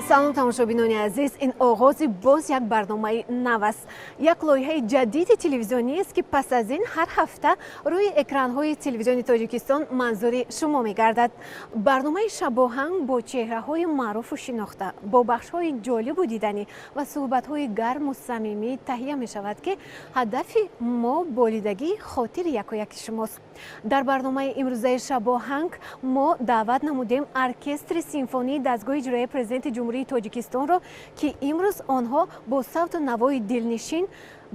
Салом, тамошобинони азиз. Ин оғози боз як барномаи нав аст, як лоиҳаи ҷадиди телевизиониест, ки пас аз ин ҳар ҳафта рӯи экранҳои телевизиони Тоҷикистон манзури шумо мегардад. Барномаи «Шабоҳанг» бо чеҳраҳои маъруфу шинохта, бо бахшҳои ҷолибу диданӣ ва суҳбатҳои гарму самимӣ таҳия мешавад, ки ҳадафи мо болидагии хотири якояки шумост. Дар барномаи имрӯзаи «Шабоҳанг» мо даъват намудем оркестри симфонии дастгоҳи иҷроияи Президенти Ҷумҳурии Тоҷикистонро, ки имрӯз онҳо бо савту навои дилнишин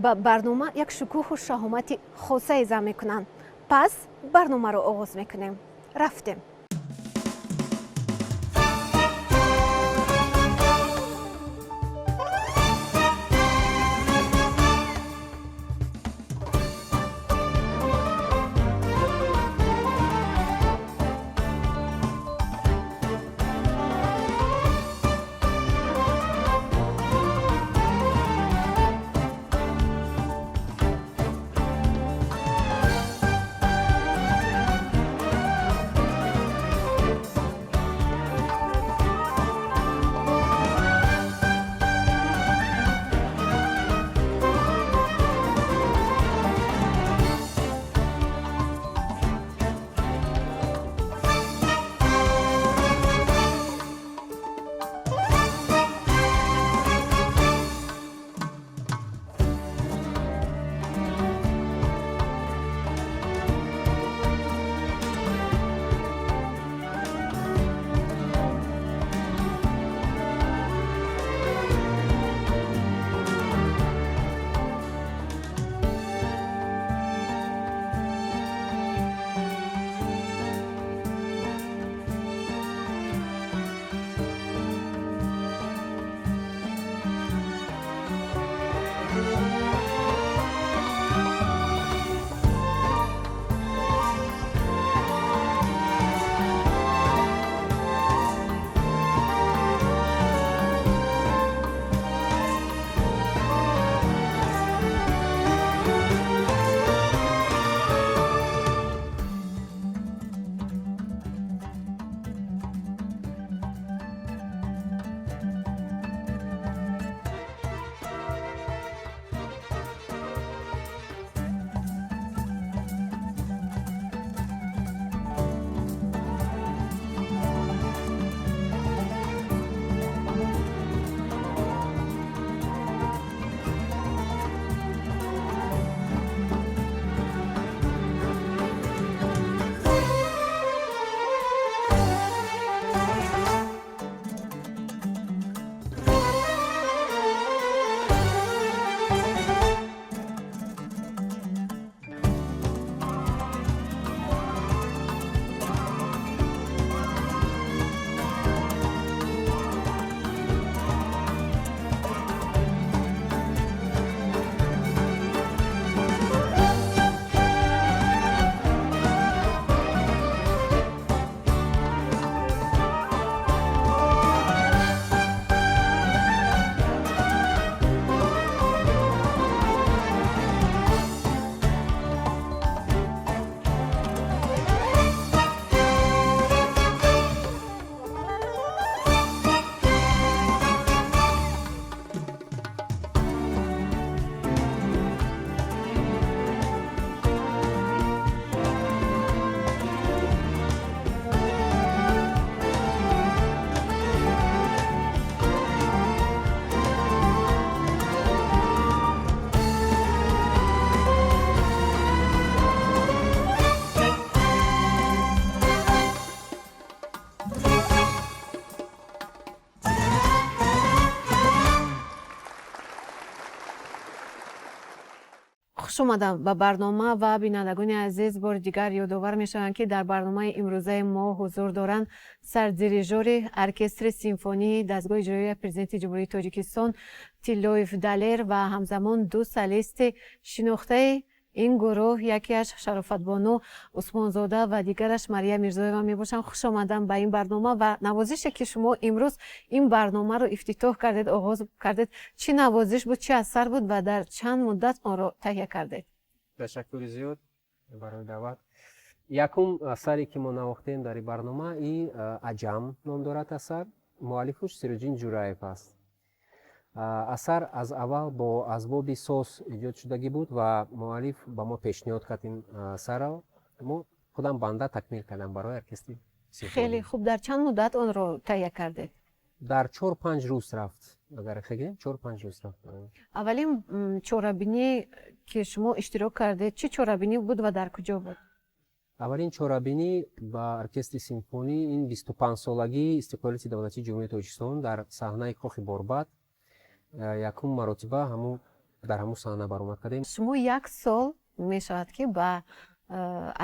ба барнома як шукӯҳу шаҳомати хосае зам мекунанд. Пас барномаро оғоз мекунем. Рафтем. Хуш омадам ба барнома ва бинандагони азиз, бори дигар ёдовар мешаванд, ки дар барномаи имрӯзаи мо ҳузур доранд сардирижори оркестри симфонии дастгоҳи иҷроияи Президенти Ҷумҳурии Тоҷикистон Тиллоев Далер ва ҳамзамон ду солисти шинохтаи ин гурӯҳ, якеаш Шарофатбону Усмонзода ва дигараш Мария Мирзоева мебошанд. Хуш омадам ба ин барнома ва навозише, ки шумо имрӯз ин барномаро ифтитоҳ кардед, оғоз кардед, чӣ навозиш буд, чӣ асар буд ва дар чанд муддат онро таҳия кардед? Ташаккури зиёд барои даъват. Якум асаре, ки мо навохтем дар ин барнома, и «Аҷам» ном дорад асар. Муаллифуш Сироҷиддин Ҷураев аст. Асар аз аввал бо асбоби соз эҷод шудагӣ буд ва муаллиф ба мо пешниҳод кард ин асарро. Мо худам банда такмил кардам барои оркестри симфонӣ. Хеле хуб. Дар чанд муддат онро таҳия кардед? Дар 4-5 рӯз рафт, агар гирем, 4-5 рӯз рафт. Аввалин чорабинӣ, ки шумо иштирок кардед, чӣ чорабинӣ буд ва дар куҷо буд? Аввалин чорабинӣ ба оркестри симфонӣ ин 25-солагии истиқлолияти давлатии Ҷумҳурии Тоҷикистон дар саҳнаи Кохи Борбад. Якум маротиба ҳамун дар ҳамун саҳна баромад кардем. Шумо як сол мешавад, ки ба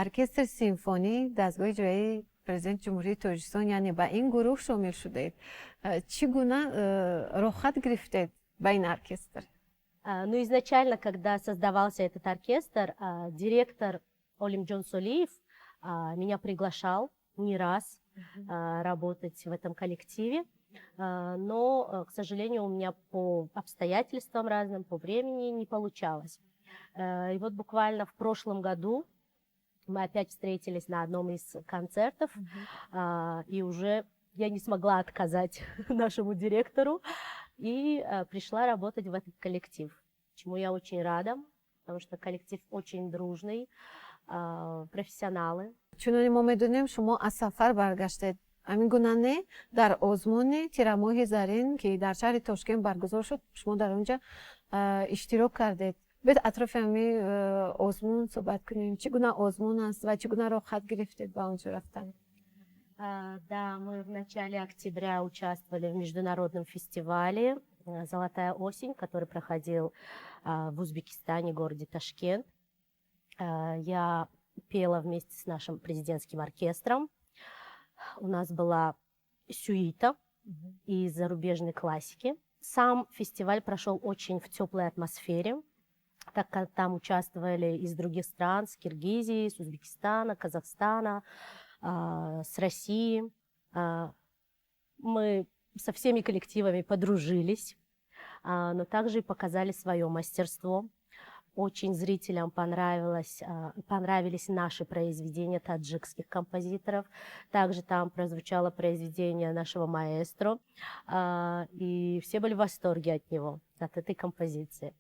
оркестри симфонӣ дастгоҳи иҷроияи Президенти Ҷумҳурии Тоҷикистон, яъне ба ин гурӯҳ шомил шудед. Чӣ гуна роҳхат гирифтед ба ин оркестр? Ну, изначально, когда создавался этот оркестр, директор Олимджон Солиев меня приглашал не раз работать в этом коллективе. Но, к сожалению, у меня по обстоятельствам разным, по времени не получалось. И вот буквально в прошлом году мы опять встретились на одном из концертов, и уже я не смогла отказать нашему директору и пришла работать в этот коллектив, чему я очень рада, потому что коллектив очень дружный, профессионалы. Чуноне мо медонем, шумо аз сафар баргаштед, ҳамин гуна не? Дар озмуни Тирамоҳи зарин, ки дар шаҳри Тошкент баргузор шуд, шумо дар он ҷа иштирок кардед. Биёед, атрофи ҳамин озмун суҳбат кунем. Чӣ гуна озмун аст ва чӣ гуна роҳхат гирифтед ба он ҷо рафтан? Да, мы в начале октября участвовали в международном фестивале «Золотая осень», который проходил в Узбекистане, городе Ташкент. Я пела вместе с нашим президентским оркестром. У нас была сюита из зарубежной классики. Сам фестиваль прошел очень в теплой атмосфере, так как там участвовали из других стран, с Киргизии, с Узбекистана, Казахстана, с России. Мы со всеми коллективами подружились, но также и показали свое мастерство. Очень зрителям понравились наши произведения таджикских композиторов. Также там прозвучало произведение нашего маэстро, и все были в восторге от него, от этой композиции.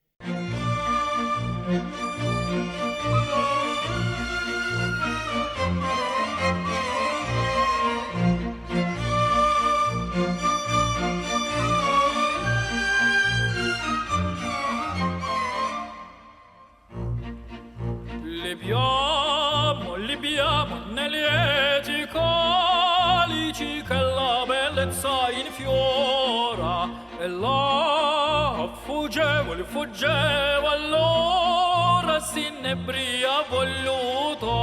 Libiamo, libiamo ne' lieti calici che la bellezza infiora e la fuggevol, fuggeva allora s'inebria voluta.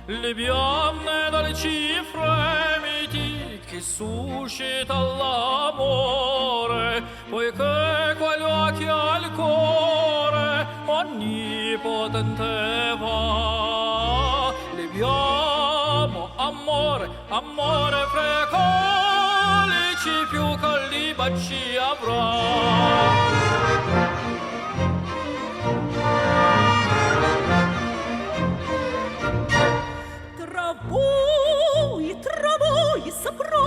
Libiam ne' dolci fremiti che suscita l'amore, poiché quegli occhi al cuore onnipotente va. Libiamo, amore, amore fra i calici più caldi baci avrà. Tra voi saprò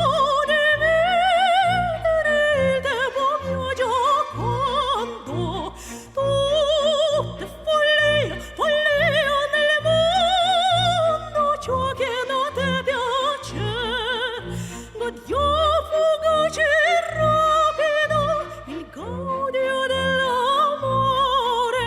dividere il tempo mio giocondo. Tutto è follia, follia nel mondo ciò che non te piace. Godio fugace e rapido il gaudio dell'amore,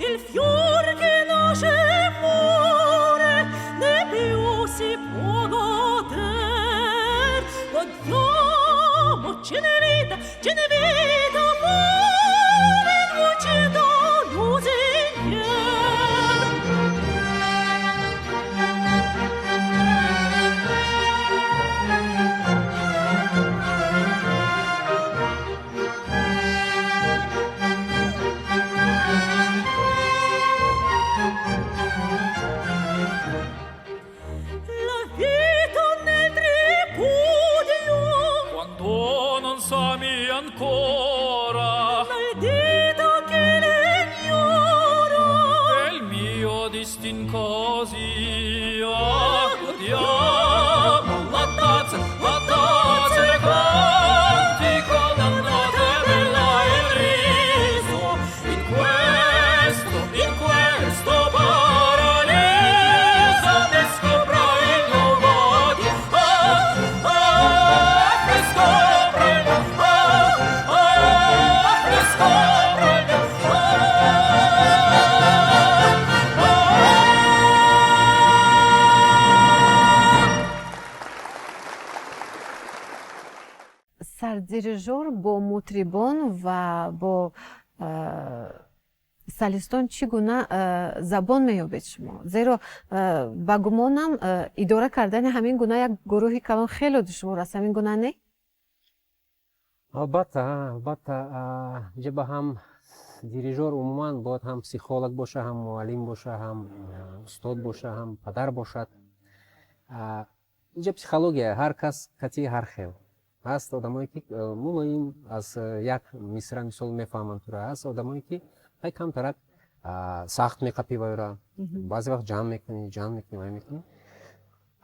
il fior che nasce e muore, né più si può goder. Godiamo, ce n'è vita, ce n'è vita, fuori lucido lusinghier. La vita nel tripudio, Quando non s'ami ancora, nel dito che l'ignora, è il mio destin così. Ah, godiamo la tazza e calici. Сардирижор бо мутрибон ва бо солистон чӣ гуна забон меёбед шумо? Зеро ба гумонам, идора кардани ҳамин гуна як гурӯҳи калон хеле душвор аст, ҳамин гуна не? Албатта, албатта, инҷа ба ҳам дирижор умуман бояд ҳам психолог боша, ҳам муаллим боша, ҳам устод боша, ҳам падар бошад. Инҷа психология ҳар кас кати ҳар хел ҳаст. Одамое ки мулоим аз як мисра мисол мефаҳманд тура, ҳаст одамое ки ай камтарак сахт меқапӣ вайра, баъзе вақт ҷамъ мекунӣ, ҷамъ мекунӣ, вай мекунӣ,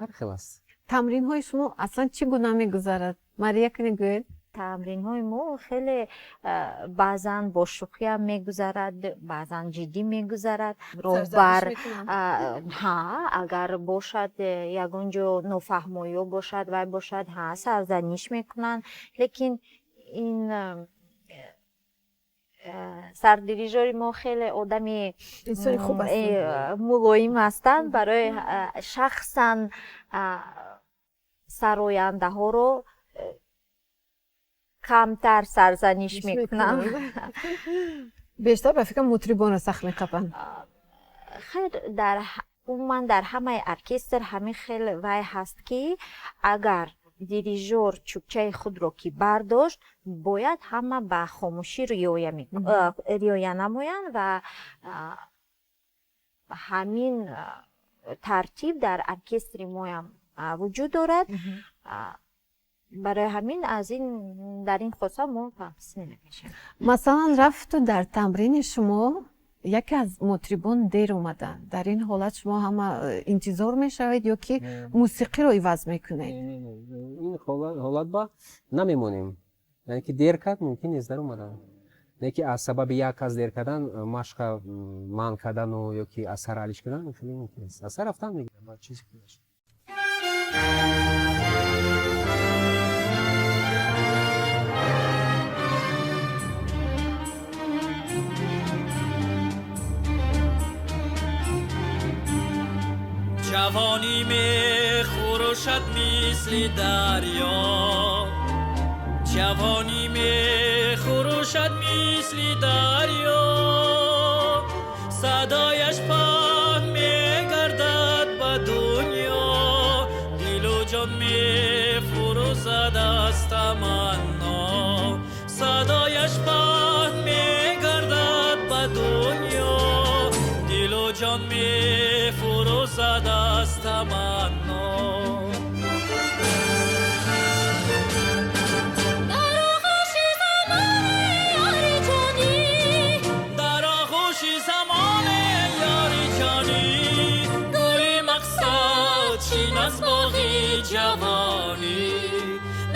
ҳар хел аст. Тамринҳои шумо аслан чӣ гуна мегузарад, Мария, кане гӯед? Тамринҳои мо хеле баъзан бо шӯхиам мегузарад, баъзан ҷиддӣ мегузарад. Роҳбар, ҳа, агар бошад ягон ҷо нофаҳмоиҳо бошад, вай бошад, ҳа, сарзаниш мекунанд, лекин ин сардирижори мо хеле одами инсони хуб мулоим ҳастанд. Барои шахсан сарояндаҳоро камтар сарзаниш мекунам. Бештар ба фикрам мутрибонро сахт меқапанд. Хайр, дар умуман дар ҳамаи оркестр ҳамин хел вай ҳаст, ки агар дирижор чӯбчаи худро ки бардошт, бояд ҳама ба хомӯшӣ риоя намоянд ва ҳамин тартиб дар оркестри моям вуҷуд дорад. Барои ҳамин аз ин дар ин хоса мо таҳсин намешавем. Масалан, рафту дар тамрини шумо яке аз мутрибон дер омаданд, дар ин ҳолат шумо ҳама интизор мешавед ё ки мусиқиро иваз мекунед? Ин ҳолат ба намемонем, яъне ки дер кард, мумкин нест дар омадан, не ки аз сабаби як кас дер кардан машқа манъ кардану ё ки аз сар алиш кардан хеле мумкин нест, аз сар рафтан мегирам чизи. Ҷавонӣ мехӯрошад мисли дарё, ҷавонӣ мехӯрошад мисли дарё, садояш паҳн мегардад ба дунё, дилу ҷон мефурӯзад аз таманно, садояш паҳн мегардад ба дунё, дилу ҷон мефурӯзад аз таманно. Дар оғӯши замоне ёри ҷонӣ, дар оғӯши замоне ёри ҷонӣ, гули мақсад чин аз боғи ҷавонӣ,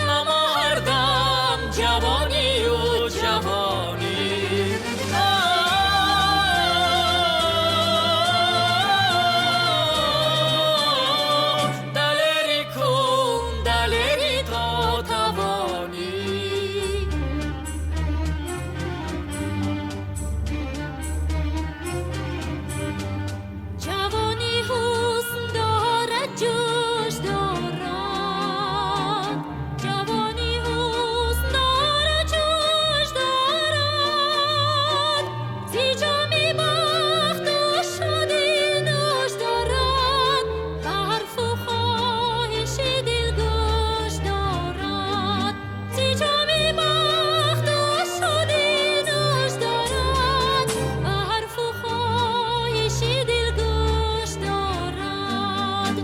намо ҳардам ҷавонию ҷавонӣ. Далери кун, далери то тавонӣ. Ҷавонӣ ҳусн дорад, ҷӯш дорад, ҷавонӣ ҳусн дорад, ҷӯш дорад, зи ҷоми бахту шодӣ нӯш дорад, ба ҳарфу хоҳиши дил гӯш дорад, зи ҷоми бахту шодӣ нӯш дорад, ба ҳарфу хоҳиши дил гӯш дорад.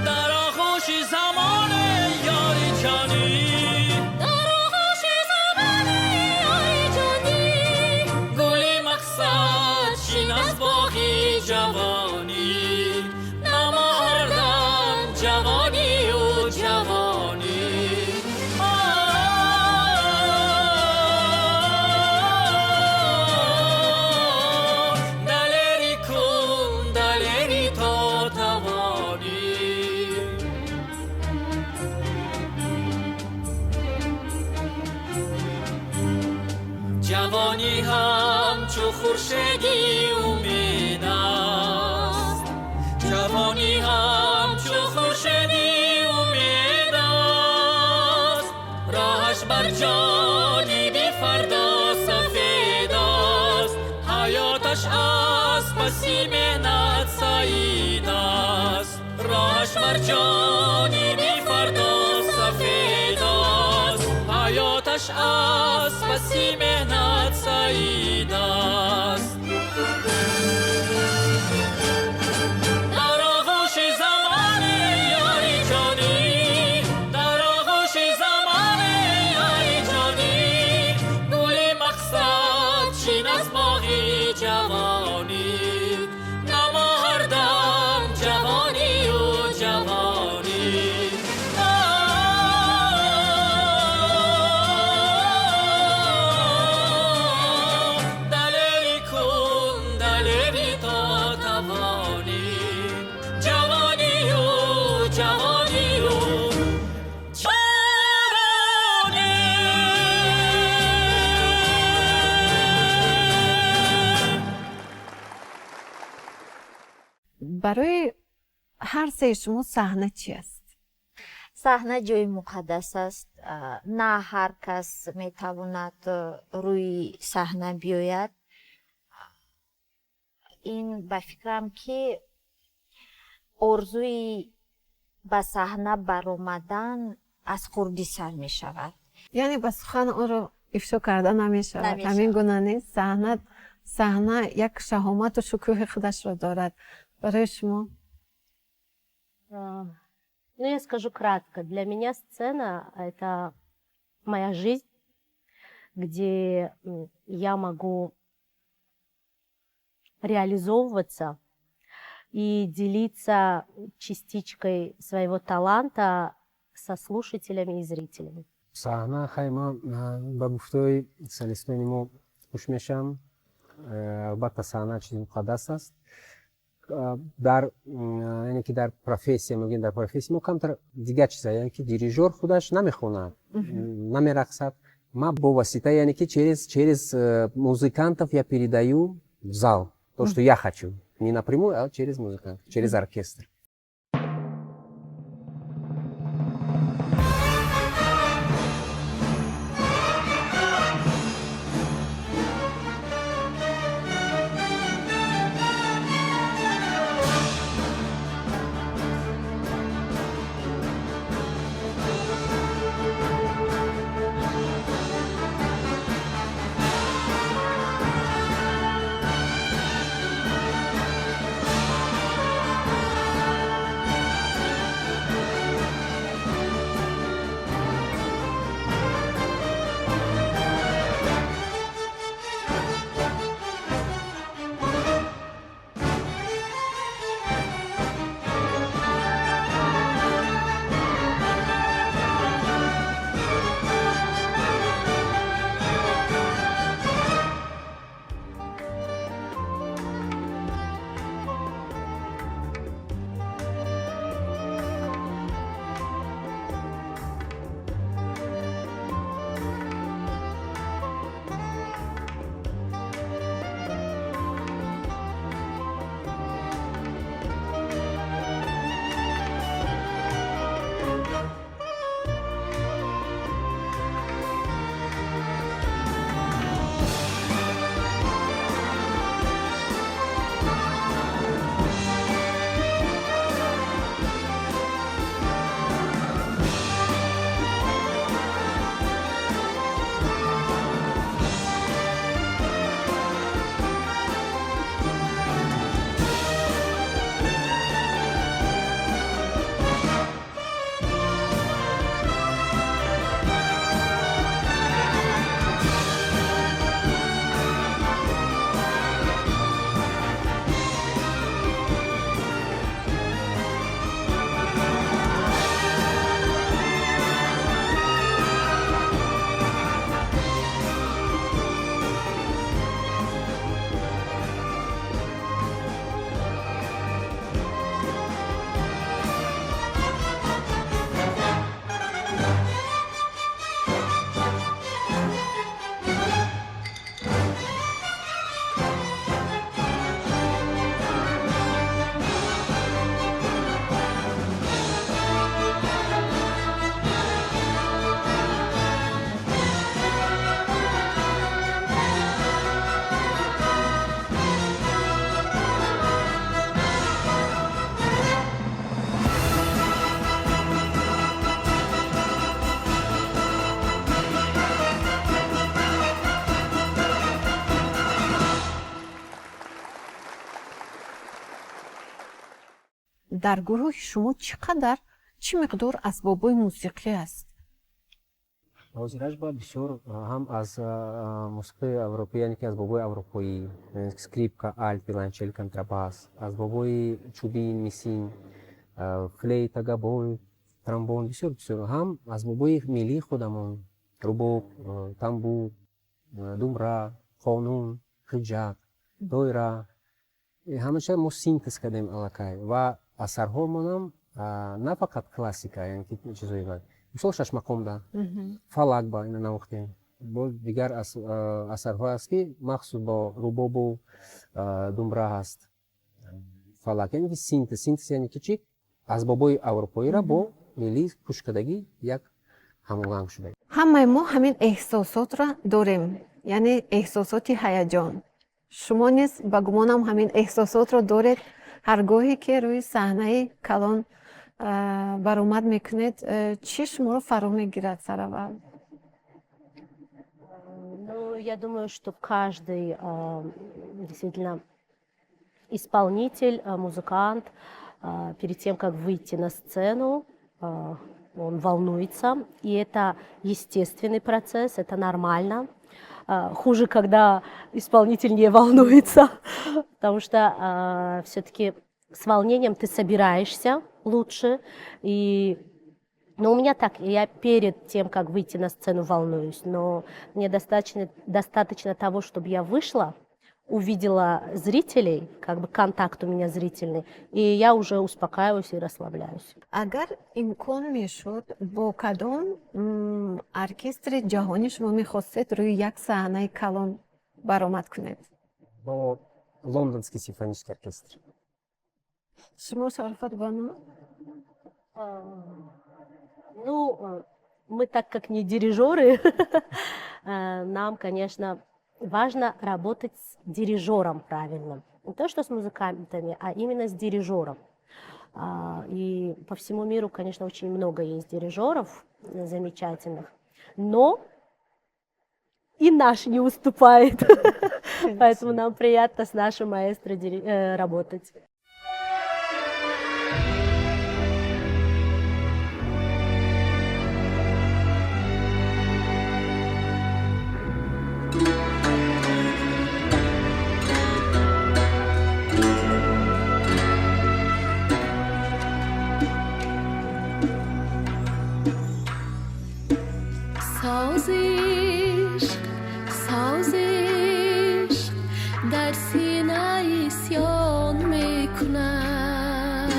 Дар оғӯши замоне ёри ҷонӣ, Дар оғӯши замоне ёри ҷонӣ, гули мақсад чин аз боғи ҷавонӣ, намо ҳардам ҷавонию ҷавонӣ. Далери кун, далери то тавонӣ. Ҷавонӣ ҳамчу хуршеди умед аст, ҷавонӣ ҳамчу хуршеди умед. Бар ҷониби фардо сафед аст, ҳаёташ аз паси меҳнат саид аст. Роҳаш бар ҷониби фардо сафед аст, ҳаёташ аз паси меҳнат саид аст. Дар оғӯши замоне, ёри ҷонӣ, дар оғӯши замоне, ёри ҷонӣ, гули мақсад чин аз боғи ҷавонӣ, намо ҳардам ҷавонию ҷавонӣ. Далери кун, далери то тавонӣ, ҷавонию ҷавонию ҷавонӣ. Барои ҳар сеи шумо саҳна чи аст? Саҳна ҷои муқаддас аст. На ҳар кас метавонад рӯи саҳна биёяд. Ин ба фикрам, ки орзуи ба саҳна баромадан аз хурдӣ сар мешавад. Яъне ба сухан онро ифшо карда намешавад. Намешавад. Ҳамин гуна нест? Саҳна як шаҳомату шукӯҳи худашро дорад. Барои шумо? Ну, я скажу кратко. Для меня сцена — это моя жизнь, где я могу реализовываться и делиться частичкой своего таланта со слушателями и зрителями. Саҳна, хай, ма ба гуфтаҳои солистони мо хуш мешавам. Албатта, саҳна чизи муқаддас аст. Дар яъне ки дар профессия, мегӯем, дар профессия мо камтар дигар чиза, яъне ки дирижёр худаш намехонад, намерақсад. Ма бо восита, яъне ки через музыкантов я передаю в зал то, что я хочу, не напрямую, а через музыкантов, через оркестр. Дар гурӯҳи шумо чӣ қадар, чӣ миқдор асбобҳои мусиқӣ аст? Ҳозираш ба бисёр ҳам аз мусиқии аврупоӣ, яъне ки асбобҳои аврупоӣ, скрипка, альт, виолончел, контрабас, асбобҳои чӯбин, мисин, флейта, гобой, тромбон, бисёр бисёр, ҳам асбобҳои миллии худамон: рубоб, тамбур, думра, қонун, ғиҷак, доира. Ҳамаша мо синтез кардем аллакай ва асарҳомонам на фақат классика, яъне ки чизҳои, мисол, шашмақомда, фалак ба ина навохтем. Боз дигар асарҳо аст, ки махсус бо рубобу думбра ҳаст, фалак, яъне ки синтез. Синтез яъне ки чӣ? Асбобҳои аврупоиро бо миллӣ кушкардагӣ, як ҳамоҳанг шуда. Ҳамаи мо ҳамин эҳсосотро дорем, яъне эҳсосоти ҳаяҷон. Шумо низ, ба гумонам, ҳамин эҳсосотро доред, ҳар гоҳе ки рӯи саҳнаи калон баромад мекунед. Чӣ шуморо фаро мегирад сараввал? Ну, я думаю, что каждый действительно исполнитель, музыкант, перед тем, как выйти на сцену, он волнуется, и это естественный процесс, это нормально. Хуже, когда исполнитель не волнуется, потому что все-таки с волнением ты собираешься лучше. И но у меня так, я перед тем, как выйти на сцену, волнуюсь, но мне достаточно того, чтобы я вышла, увидела зрителей, как бы контакт у меня зрительный, и я уже успокаиваюсь и расслабляюсь. Агар имкон мешуд, бо кадом оркестри ҷаҳонӣ шумо мехостед рӯи як саҳнаи калон баромад кунед? Бо Лондонский симфонический оркестр. Шумо, Шарофат бону? Ну, мы так как не дирижеры, нам, конечно, важно работать с дирижером правильно. Не то, что с музыкантами, а именно с дирижером. И по всему миру, конечно, очень много есть дирижеров замечательных, но и наш не уступает. Поэтому нам приятно с нашим маэстро работать. Сози ишқ, сози ишқ дар сина исён мекунад.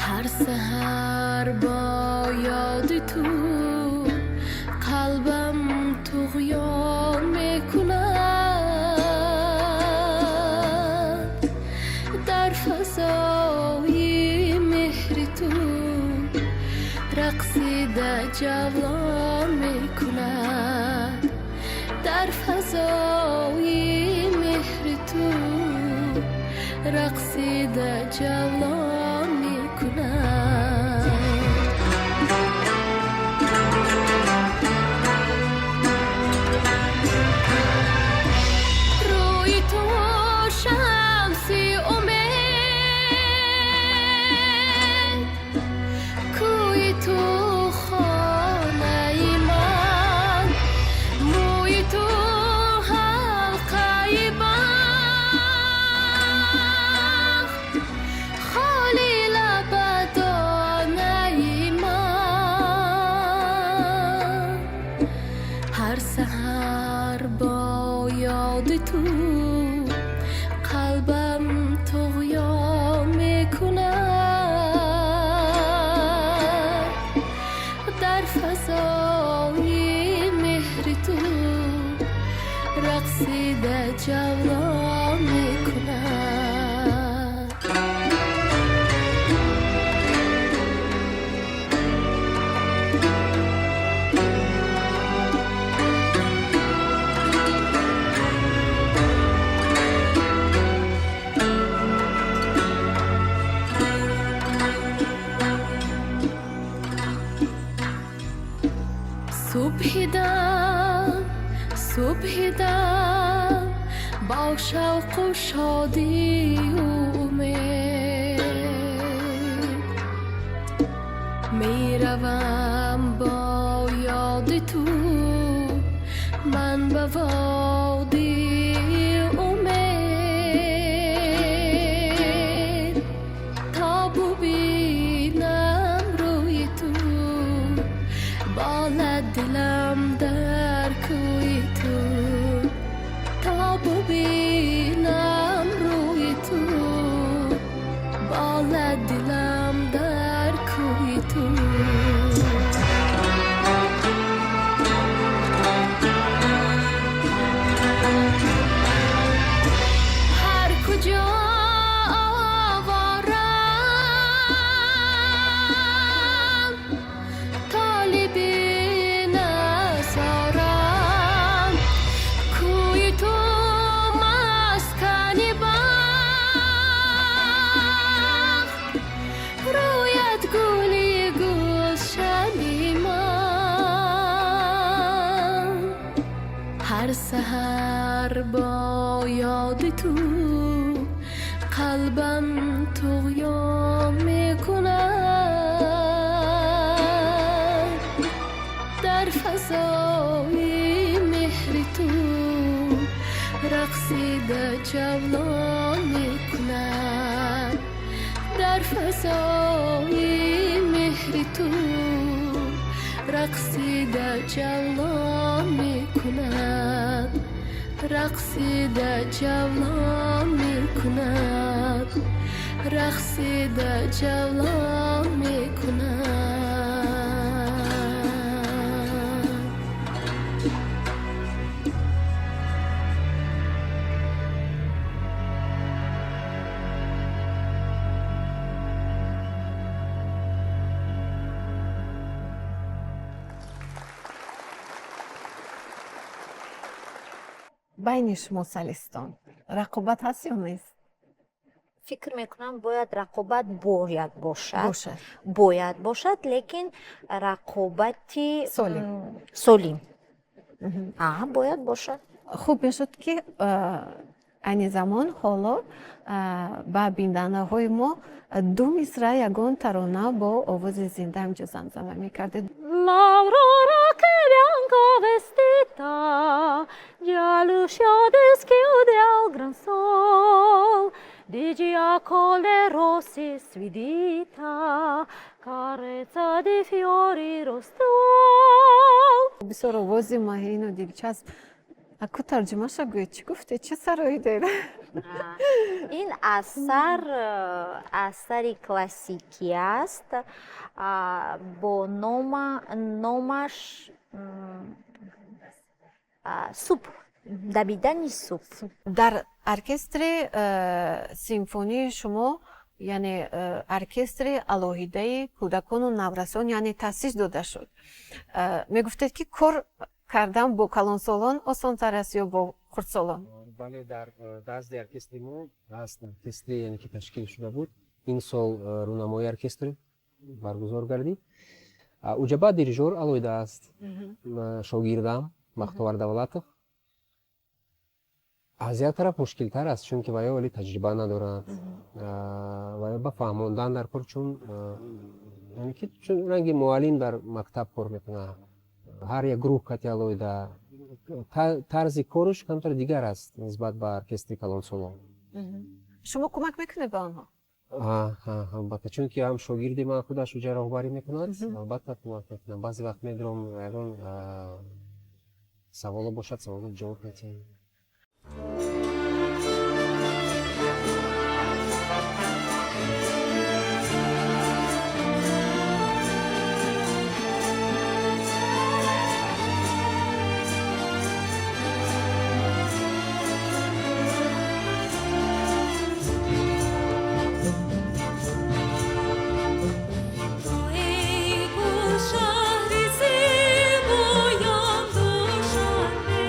Ҳар саҳар бо ёди ту қалбам туғён мекунад. Дар фазои меҳри ту рақсида ҷавлон мекунад. Дар фазои меҳри ту рақсида ҷавлон мекунад. Рӯи ту шамси умед, кӯи ту хонаи ман, мӯи ту ҳалқаи бахт, холи лабадонаи ман. Ҳар саҳар бо ёди ту қалбам туғён мекунад. Дар фазои меҳри ту рақсида ҷавлон мекунад. Субҳидам, субҳидам. Бо шавқу шодию умед меравам, бо ёди ту ман ба водии умед, то бубинам рӯи ту, болад дилам дар кӯи ту, то бубинам рӯи ту, болад дилам дар кӯи ту. Ҳар куҷо оворам, толиби насорам, кӯи ту маскани бахт, рӯят гули гулшани ман. Ҳар саҳар бо ёди ту қалбам туғён мекунад, дар фазои меҳри ту рақсида ҷавлон мекунад, дар фазои меҳри ту рақсида ҷавлон мекунад, рақсида ҷавлон мекунад, рақсида ҷавлон мекунад. Байни шумо солистон рақобат ҳаст ё нест? Фикр мекунам, бояд рақобат бояд бошад. Бошад. Бояд бошад, лекин рақобати солим. Солим а бояд бошад. Хуб мешуд, ки айни замон ҳоло ба бинандаҳои мо ду мисра ягон тарона бо овози зинда инҷо замзама мекардед. L'aurora che bianco vestita già l'uscio dischiude al gran sol, di gia con le rose sui dita carezza di fiori rostol. Бисёр овози маҳину дилчасп. Аку тарҷумаша гӯед, чӣ гуфте, чӣ сароидед? Ин асар асари классикӣ аст, бо номаш суп, дамидани суп. Дар оркестри симфонии шумо, яъне оркестри алоҳидаи кӯдакону наврасон, яъне таъсис дода шуд. Мегуфтед, ки кор кардан бо калонсолон осонтар аст ё бо хурдсолон? Бале, дар назди оркестри мо ҳаст оркестре, яъне ки ташкил шуда буд. Ин сол рӯнамои оркестр баргузор гардид. Уҷаба дирижёр алоҳида аст, шогирдам Бахтовар Давлатов. Аз як тараф мушкилтар аст, чунки ваё вале таҷриба надорад, ваё ба фаҳмондан дар кор, чун яъне ки чун ранги муаллим дар мактаб кор мекунад. Ҳар як гурӯҳ кати алоҳида тарзи кораш камтар дигар аст нисбат ба оркестри калонсолон. Шумо кӯмак мекунед ба онҳо? Албатта, чунки ҳам шогирди ман худаш уҷа роҳбарӣ мекунад, албатта кӯмак мекунам. Баъзе вақт медурам, ягон саволо бошад, саволо ҷавоб медиҳем. Эй гулшаҳри зебоям Душанбе.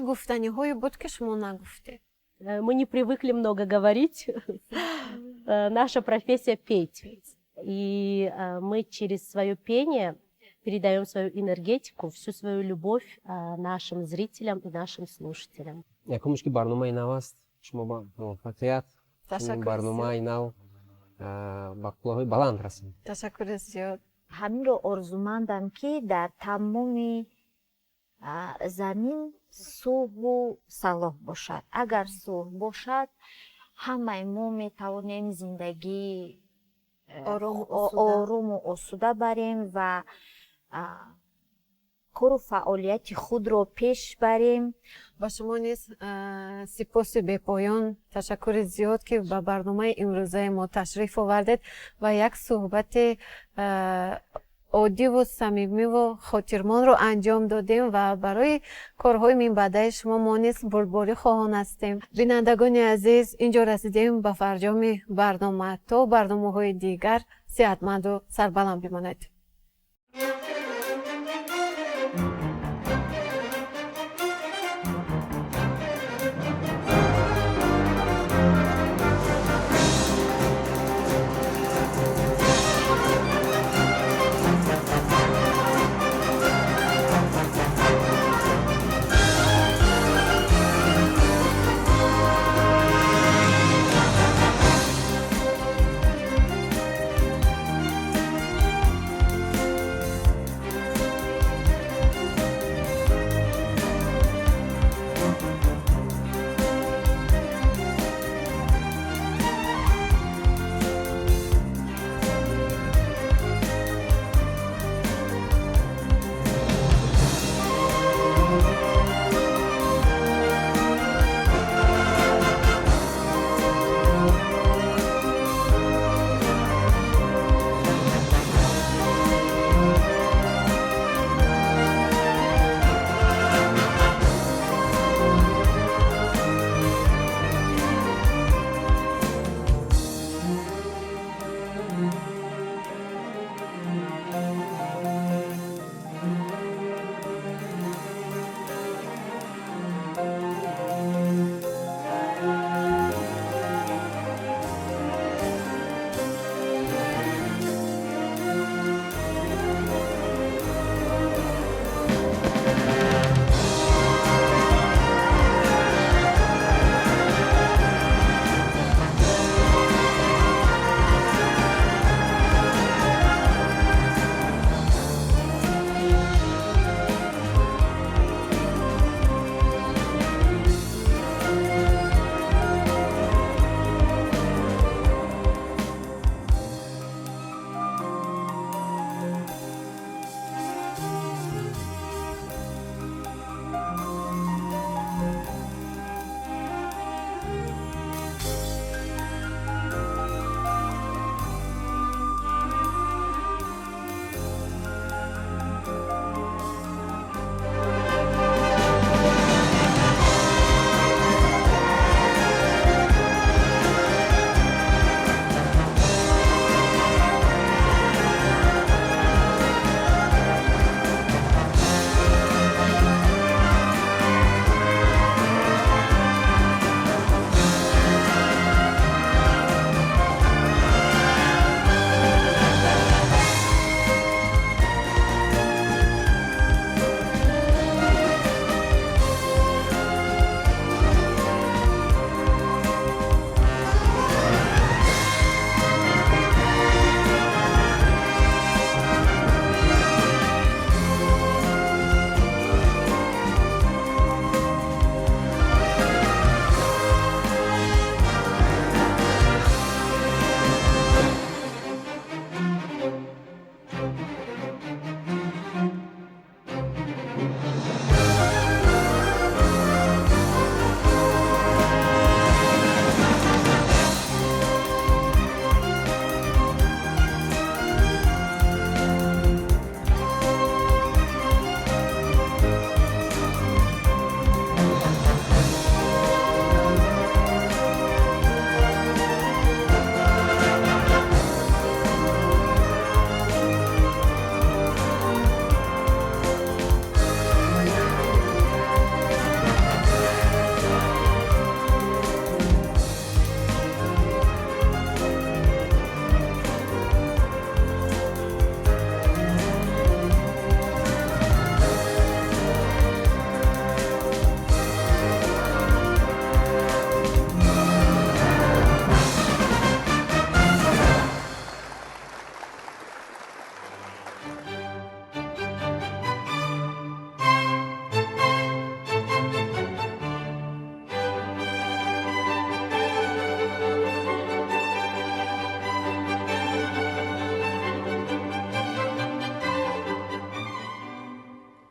Гуфтаниҳое буд, ки шумо нагуфтед? Мы не привыкли много говорить. Наша профессия петь. И мы через свое пение передаем свою энергетику, всю свою любовь нашим зрителям и нашим слушателям. Якумш, ки барномаи нав аст, шумо ба муваффақият, барномаи нав ба қуллаҳои баланд расед. Ташаккури зиёд. Ҳаминро орзумандам, ки дар тамоми замин сулҳу салоҳ бошад. Агар сулҳ бошад, ҳамаи мо метавонем зиндагии оруму осуда барем ва кору фаъолияти худро пеш барем. Ба шумо низ сипоси бепоён, ташаккури зиёд, ки ба барномаи имрӯзаи мо ташриф овардед ва як суҳбати оддиву самимиву хотирмонро анҷом додем ва барои корҳои минбаъдаи шумо мо низ бурдборӣ хоҳон ҳастем. Бинандагони азиз, ин ҷо расидем ба фарҷоми барнома. То барномаҳои дигар сеҳатманду сарбаланд бимонед.